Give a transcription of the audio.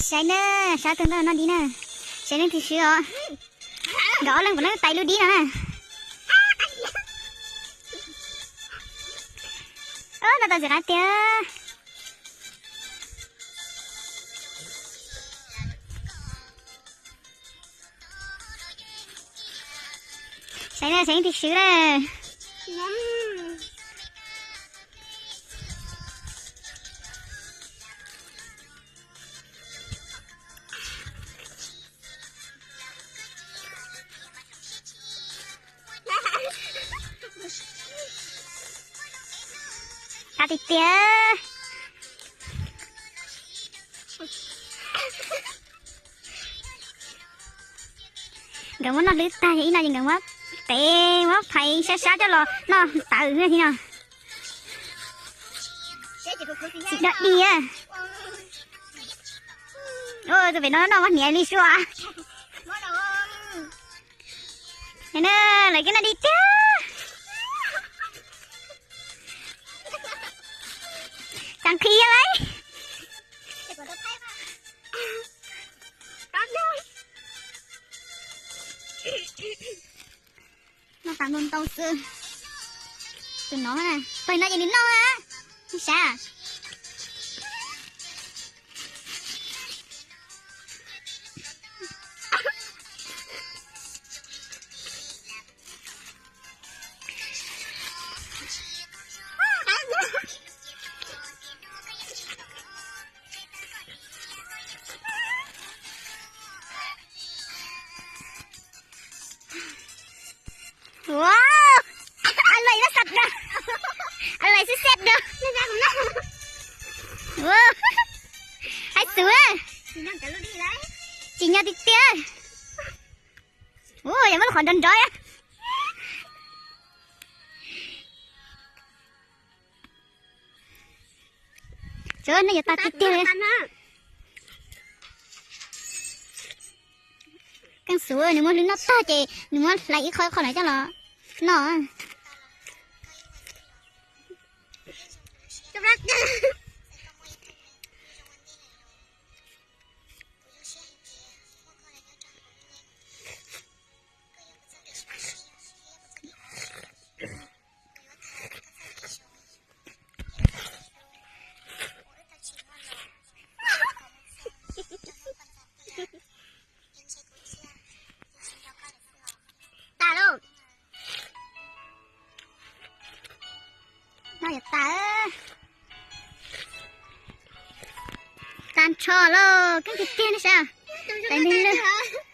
Saib na, sab tug noj dib na. Saib leej twg swb os. Nkawd ob leeg puav leej tais lub dib no na. Noj tau ntxim qab tiag. Saib na, saib leej twg swb na. Qab tiag tiag. Nkawd muab noj hlwb tag ces ib no ces nkawd muab tev muab phais sab sab coj los noj tawm thiab no. Tsis dog dig. Tus pem no noj muab hniav li sua. Lawv kev noj dig tiag. Tsaa nqhis lawm. Noj tas ntau ntau xwb. Tus no, pag no ces nws noj na. Sav. Ua, a lais no sab da, a lais xwb xeb da. Ua, hais xwb, tsim nyog tiag tiag. Ua, yog muab lub qhov nrov nrov. Tsuav nej yuav tas tiag tiag li. Keej xwb nws muab hlwb noj tag ces nws muab hlais ib qho ib qho na coj los noj. Tas lauj. No yuav tas. Tas nrho lauj, keej tiag tiag nej saib. Tas nrho lawm.